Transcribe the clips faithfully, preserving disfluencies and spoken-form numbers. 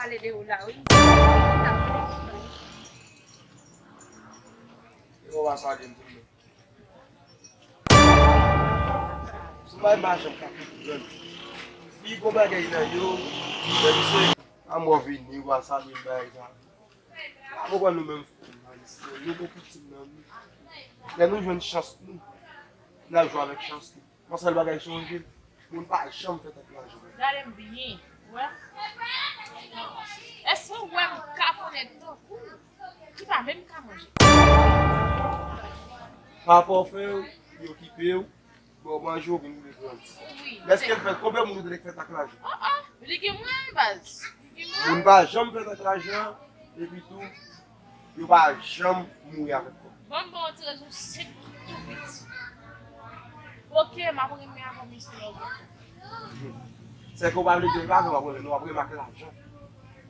Pale de ou la, wi. Yo, w a salye m tou. Sou bagay m pa janm ka konprann. Pi gwo bagay nan yo, men misye, a mò vini, w a salye m bagay sa. Pa konprann nou menm fò ayisyen, nou gon koutim nan nou. Lè nou jwenn chans nou, n ap jwe avèk chans nou. Yon sèl bagay sonje, moun pa janm fèt ak lajan. Gade m byen, wè. Èske w wè m ka konnen tankou w, ki pa menm ka manje? Papa w fè w, yo okipe w, ba w manje, w vin vin grandi. Wi. Men èske l fèt, konbyen moun ou te fèt ak lajan? Oh, oh, li gen mwen, baz. Li gen mwen. Moun pa janm fèt ak lajan, epi tou, yo pa janm mouri avèk kòb. Ban m ba w ti rezon senp tou piti. Ok, m ap renmen avè w, mesye yo. Sèke w pa vle di w pa vle w ap renmen, non, w ap renmen ak lajan.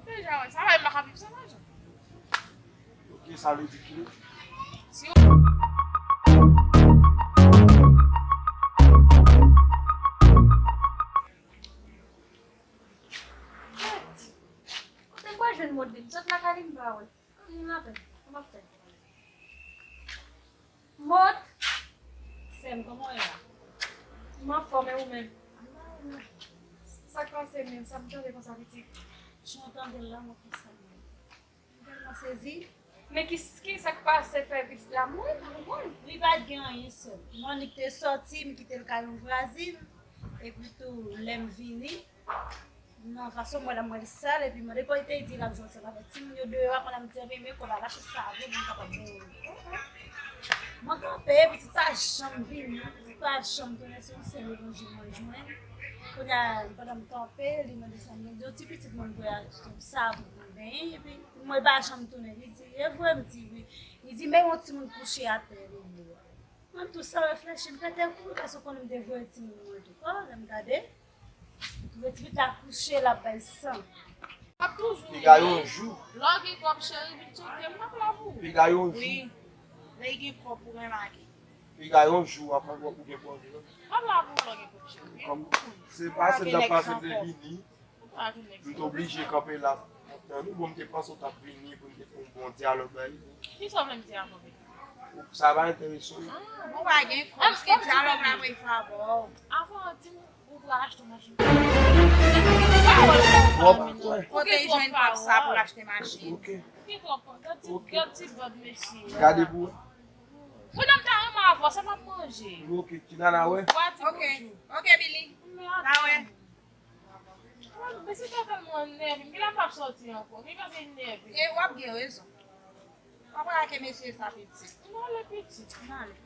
Deja, wè, sa va, m pa ka viv san lajan. Ok, sa vle di ki? Si w Kote m pral jwenn Modlin? M sot lakay li, m pa wè l. Ann, m apèl. Kòman m ap fè? Mot! Sè m, kòman w ye la? M anfòm, e ou menm? Sa k pase menm? Sa m tande konsa, pitit? Jan w tande l la, mwen konsa menm. M tèlman sezi. Men ki, ki sa k pase fè pitit la mouri, m pa konprann. Li pa t gen anyen, sè m. Mwen, li te sòti, m kite l kay yon vwazin. Epi tou, lè m vini, nan fason mwen la, m wè l sal, epi mwen, depi te di l ap jwe ansanm avèk timoun yo deyò a, mwen la m di, "Ebyen, men kòb la, lache sa vre, pou m kapab jwenn yon." Mwen kanpe, pitit pa janm vini, pitit pa janm tounen, se yon sèl evanjil mwen jwenn. Kounye a, pandan m kanpe, li mande sa, mwen di, "Yon ti pitit mwen, m voye achte yon savon pou m benyen," epi mwen pa janm tounen. Li di, "E vre?" M di, "Wi." Li di, "Men yon timoun kouche atè, debò a." Mwen tou san reflechi, m fè tèt kouri, paske w konnen m te voye timoun mwen tou. Kò, lè m gade, m twouve ti pitit la kouche, l ap bay san. Ap toujou piga yon jou. Lè w gen kòb, cheri, vin tcheke m, m ap la pou ou. Piga yon jou. Wi. Lè gen kòb pou remake. Piga yon jou, ap ou gen kòb, non? M ap la pou ou lè w gen kòb, cheri. Kòm se pase m t ap pase m te vini. M t oblije kanpe la. Tann ou, bon, m te panse w t ap vini pou n te fè yon bon dyalòg la. Kisa w vle m di a, kanpe? Sa pa enterese w. Ah, bon, pa gen kòb, èske dyalòg la mwen fè avè w? Avan, di m, ou pral achte yon machin. Pawòl sa w pale menm nan. Kote l jwenn kòb sa pou l achte machin? Ok. Ou gen twòp, gad ti, gad ti bòd mesye a. Gade pou wè. Pandan m ta renmen avè w, sa m ap manje. Ok, Tina, n a wè. Ok, ok, Billy. N a wè. Mesye sa tèlman nève m, genlè m p ap sòti ankò, genlè m ap vin nève. E w ap gen rezon. W ap rake mesye sa pitit. M ale pitit. M ale.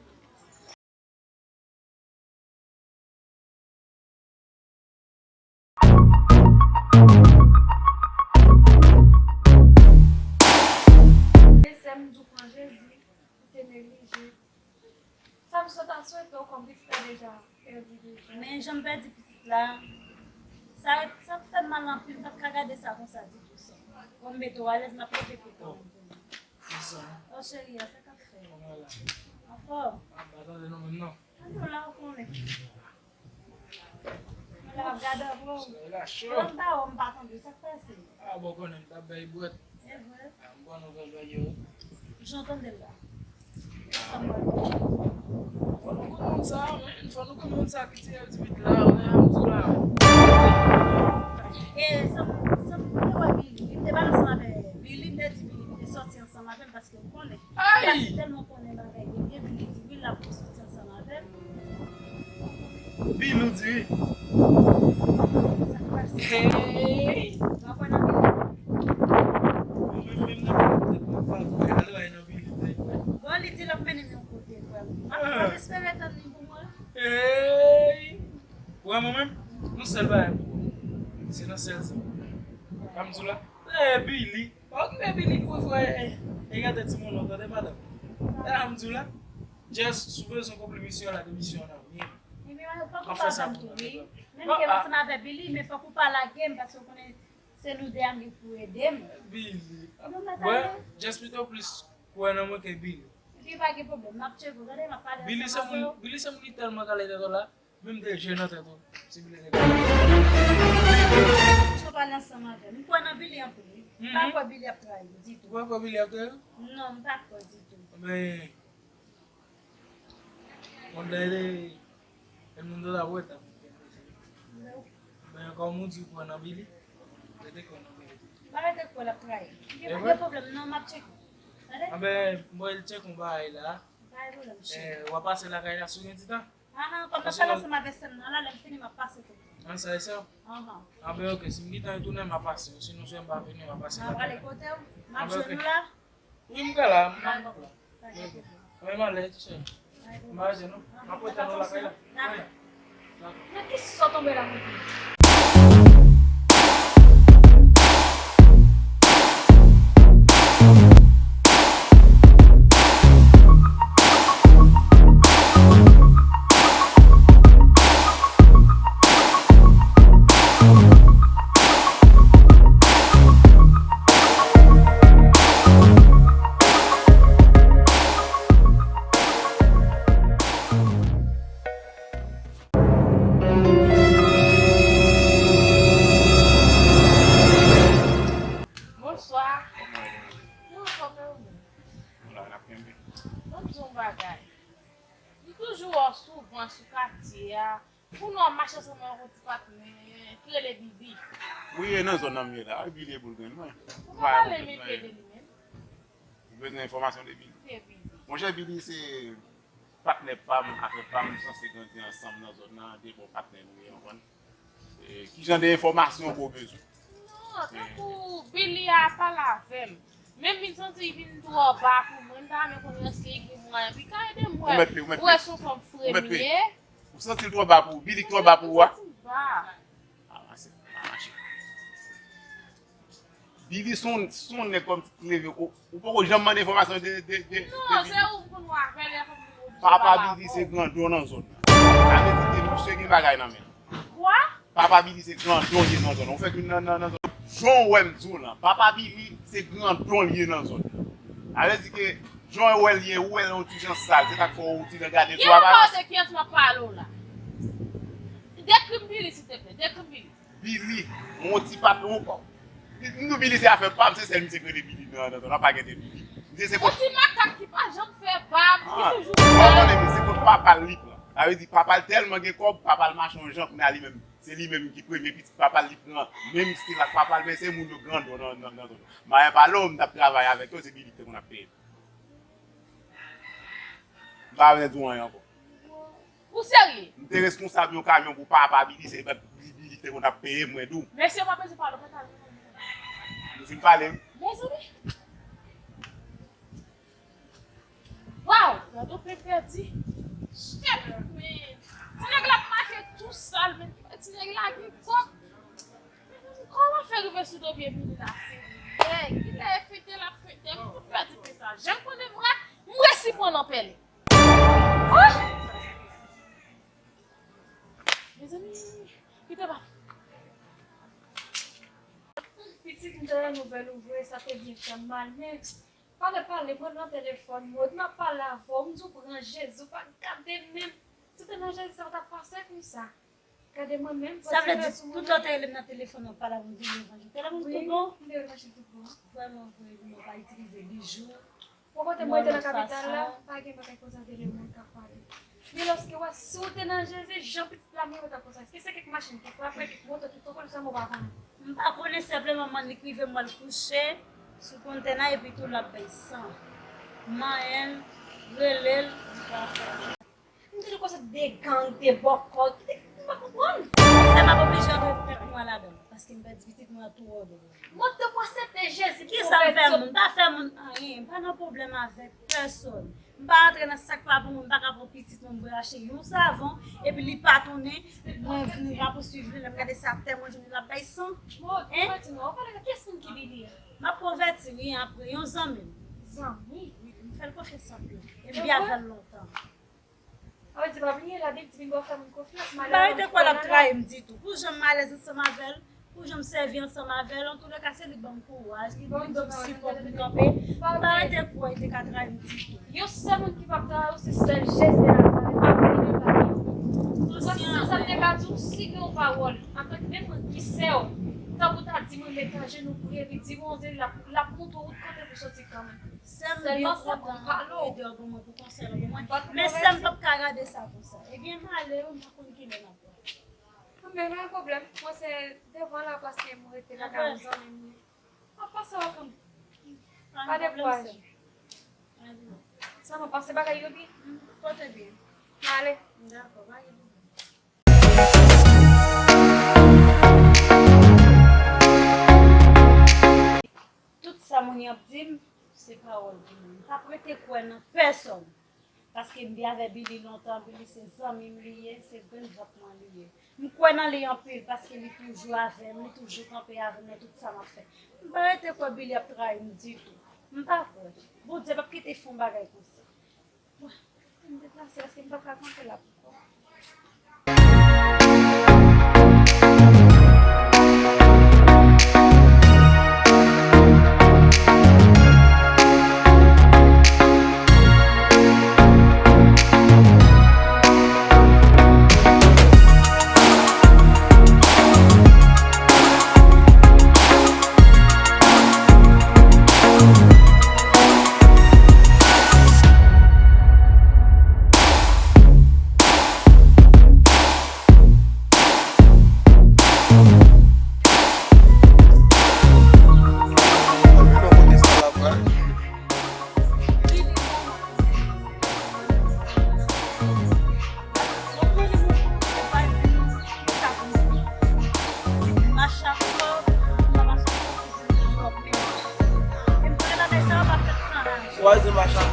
Mesye, m di w pran Jezi. Ou te neglije. Sa m sot ap swete w kòm pitit la deja pèdi deja. Men jan m pèdi pitit la, sa, sa fè m mal anpil, m pa t ka gade sa konsa ditou, sè. Bon, m mete w alèz, m ap leve pou kanmenm pou nou. Oh, cheri a, sa k ap fèt? Anfòm? Anfòm? Tande w la, ou konnen. Mwen la ap gade avè w. Solèy la cho. Lè m pa wè w, m pa tande. Sa k pase? Ah, bon, konnen m t ap bay bwèt. E vre? Ah, m konn ou fè bagay yo. Jan w tande l la. Sa m pral fè? Fò nou konn moun sa, men. Fò nou konn moun sa ki tiye di pitit la, ou wè, m di w la. E, sa m, sa m te wè Billy, li te pale ansanm avè Billy, m te di Billy, m te sòti ansanm avè l paske m konnen. Ay! Paske tèlman konnen bagay yo byen, Billy di wi, l ap soti ansanm avè m. Billy, ou di wi. Sa k pase? Hey! W ap wè nan Billy? Mwen menm, menm nan Billy tèt mwen pa vre. Alò, e nan Billy tèt mwen. Bon, li di l ap mennen m yon kote, frè m. M ap, m ap espere tann li pou mwen. Hey! Ou wè mwen menm? Yon sèl bagay m pou wè. Se nan sèl sa. Pa m di w la? Eh, Billy. Pa okipe Billy pou frè, eh, eh, gade timoun nan, tande madanm. Eh, m di w la, Jess, si w bezwen konplimisyon la, demisyon nan, men. Ebyen, w pa kou pa ba m tou, wi. Menm ke m ansanm avè Billy, men fòk ou pa lage m, paske w konnen se nou de a m gen pou ede m. Billy. Ebyen, m pa ta wè, Jess pito plis kwè nan mwen ke Billy. Ebyen, pa gen pwoblèm, m ap tcheke w, gade, m ap pale ansanm avè w. Billy se moun, Billy se moun ki tèlman kale tèt w la. Menm de je nan tèt ou, si Billy te ka. Pale ansanm avè m. M kwè nan Billy anpil, wi. M pa kwè Billy ap trayi m ditou. Ou pa kwè Billy ap trayi w? Non, m pa kwè ditou. Men, konn lè e moun dòt ap wè tan. Men kòm ou di ou kwè nan Billy, rete kwè nan Billy. M pa rete kwè l ap trayi m. Gen pwoblèm non, m ap tcheke. Tande? Anben, m pral tcheke yon bagay la. Pa gen pwoblèm, cheri. W ap pase lakay la si w gen ti tan? Ahan, kòm m ap pale ansanm avè sè m nan la, lè m fini, m ap pase kote w. An, sa e sa? Ahan. Anben, oke, si m gen tan retounen, m ap pase. Sinon, si m pa vini, m ap pase lakay la. M ap ale kote w, m ap jwenn ou la. Wi, m ka la, m pa gen pwoblèm. Anben, m ale, ti cheri. M pa rete non. M ap rete nan lakay la. Wi. Nan ki sòt tonbe la, mwen? Bonswa. Kòman w ye? Mwen anfòm, e ou menm? Nou la, n ap kenbe. Ban m di w yon bagay. M toujou wè w souvan sou katye a. Ou wè w mache ansanm avèk yon ti patnè ki rele Bibi. Wi, e nan zòn nan m ye la. Bibi e boul grenn mwen. Ou pa pale m enpe de li menm? Ou bezwen enfòmasyon de Bibi? De Bibi. Monchè, Bibi se patnè pa m, afè pa m, nou sanse grandi ansanm nan zòn nan, de bon patnè nou ye, w konprann? E, ki jan de enfòmasyon ke w bezwen? Non, tankou Billy a pale avè m. Men m vin santi l vin twò ba pou mwen, m ta renmen konnen èske li gen mwayen pou li ka ede m wè, wè si yon fanm fre m ye. Ou santi l twò ba pou ou? Billy twò ba pou ou a? M santi l ba. A, mache. A, mache. Billy se yon, se yon nèg kòm ki leve, ou, ou poko janm mande enfòmasyon de, de, de, de Billy? Non, se ou m konn wè avè l, lè fanm. Papa Billy se grandon nan zòn nan. Sa vle di ke misye gen bagay nan men l. Kwa? Papa Billy se grandon li ye nan zòn nan. Ou fèk vin nan, nan, nan zòn. Jan w wè m di w lan, Papa Billy se grandon li ye nan zòn nan. Sa vle di ke jan w wè l ye, ou wè l yon ti jan sal, se sa k fè w ti jan gade sou aparans. Ki ankò de kiyès m ap pale w la? Dekri m Billy, silteplè, dekri m Billy. Billy, yon ti pat, yon, m di w Billy se afè pa m, se sèl misye k rele Billy nan, nan zòn nan, pa gen de Billy. Misye se yon ti makak ki pa janm fè bab, ki toujou sal. Ou konnen, se kot papa l li pran. Sa vle di, papa l tèlman gen kòb, papa l mache yon jan, kounye a li menm, se li menm ki premye pitit papa l, li pran menm stil ak papa l, men se moun yo grandon nan, nan, nan zòn nan. Mayen pale w, m t ap travay avèk yo, se Billy ki te konn ap peye m. M pa bezwen di w anyen ankò. Ou serye? M te responsab yon kamyon pou papa Billy, se Billy ki te konn ap peye m, mwen di w. Mesye, pa bezwen pale, pa pale. Nou fin pale, wi. Mezanmi. Waw, gade yon pen pèdi. Shit, men. Ti nèg la ap mache tou sal, men ti nèg la gen kòb. Kòman fè rive sou do pye Billy la, se nèg? Kilè e fete l ap fete, m tou pèdi pen sa. Jan m konnen m rèd, m resi pran nan pèlen. Oh! Mezanmi, kite pa. Pitit, m te nan nouvèl ou vre, sa te byen fè m mal, men pale, pale, mwen nan telefòn mwen, m ap pale avè w, m di w pran Jezi, w pa gade menm. Si w te nan Jezi, sa pa t ap pase konsa. Gade mwen menm, sa vle di, tout lè w te rele m nan telefòn, w ap pale avè m, w di levanjil. Te levanjil tout bon? Wi, m te levanjil tout bon. Vrèman vre, wi, mwen pa itilize bijou. Bon, kote mwen te nan kapital la, pa gen bagay konsa de lemonn k ap pale. Men lòske w wè, si w te nan Jezi, jan pitit la mouri, w t ap konsa. Èske se kèk machin ki frape, kèk moto ki frape, sa mwen pa konnen. M pa konnen, senpleman, manman li k rive m wè l kouche sou kontèna, epi tou l ap bay san. Manyen l, rele l, li pa fè. M te di konsa de gang, de bòkò, m pa konprann. Sa m ap oblije antre tèt mwen ladan l, paske m pèdi pitit mwen an twò dwòl. Mwen te kwè se te Jezi ki pou pèdi. Kisa m fè moun? M pa fè moun anyen, m pa nan pwoblèm avèk pèsòn. M pa antre nan sa k pa pou mwen, m pa ka pran pitit mwen, m brache yon savon, epi li pa tounen, mwen vin rapousuiv li, lè m gade se atè mwen jwenn li l ap bay san. Bon, ou pati non, ou pale de kiyès moun ki Billy a? M ap konvèti, wi, apre, yon zanmi m. Zanmi? Wi, m fè l konfyans anpil. Epi avè l lontan. Sa vle di pa bliye la, Bib di vin pa fè moun konfyans, malè. M pa rete kwè l ap trayi m ditou. Pou jan m alèz ansanm avè l, pou jan m sèvi ansanm avè l, antouleka, se li k ban m kouraj, li ban m sipò pou m kanpe. M pa rete kwè li te ka trayi m ditou. Yon sèl moun ki p ap trayi w, se sèl Jezi Nazarèt, pa bliye bagay yo. Paske sa m te ka di w, si gen yon pawòl, antanke menm mwen ki sè w, Tanpri ta di mwen met ajenou, priye li, di Bondye l ap, l ap montre w wout kote pou soti kanmenm. Sèlman sa pou m pale w. Ede w ban mwen pou konsèy la ban mwen. Men sèm p ap ka gade sa konsa. Ebyen m ale wi, m pa konn kilè m ap pran. Men pa gen pwoblèm. Mwen se devan la paske mwen rete lakay yon zanmi m. M ap pase w kanmenm. Pa dekouraje. Sèlman pase bagay yo byen. Pote byen. Ale. Dakò, pa gen pwoblèm. Tout sa moun yo ap di m, se pawòl pou mwen. M p ap rete kwè nan pèsonn. Paske m byen avè Billy lontan, Billy se zanmi m li ye, se grenn vant mwen li ye. M kwè nan li anpil paske li toujou avè m, li toujou kanpe avè m nan tout sa m ap fè. M pa rete kwè Billy ap trayi m ditou. M pa kwè. Bondye p ap kite fè yon bagay konsa. Bon, m deplase paske m pa ka kanpe la ankò. Twazyèm machann.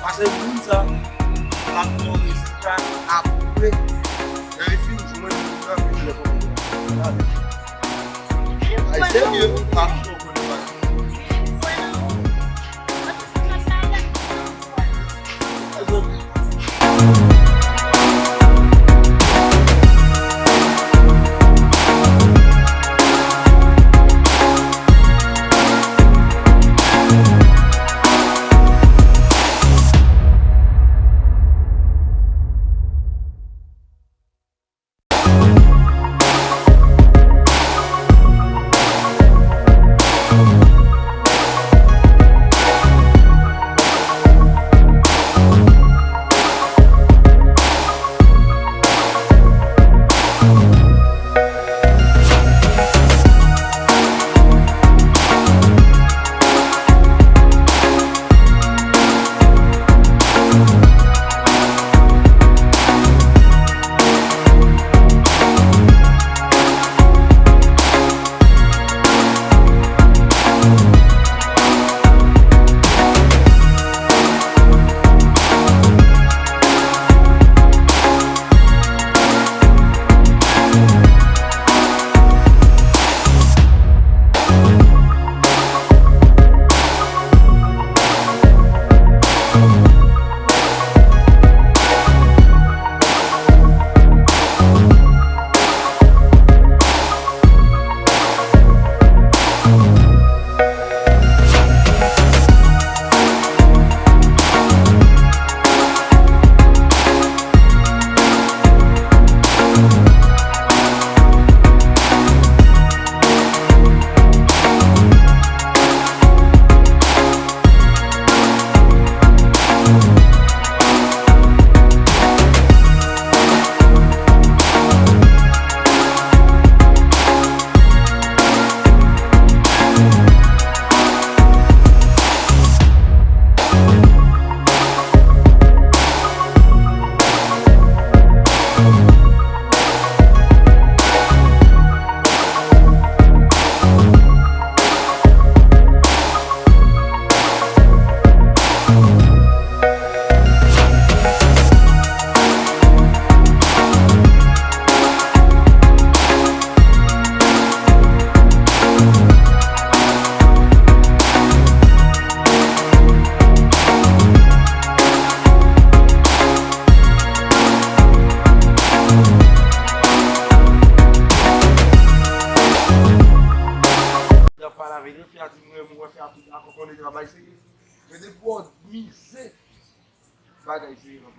Pase moun sa, l ap pran rezilta apre. Lè li fin jwenn moun nan, vin lè pou moun nan. Ay, serye, m ap pran konnen bagay. N ap pale avèk yo, fè a di mwen, mwen fè a tout dakò konnen travay serye. Men depi w mize bagay serye nan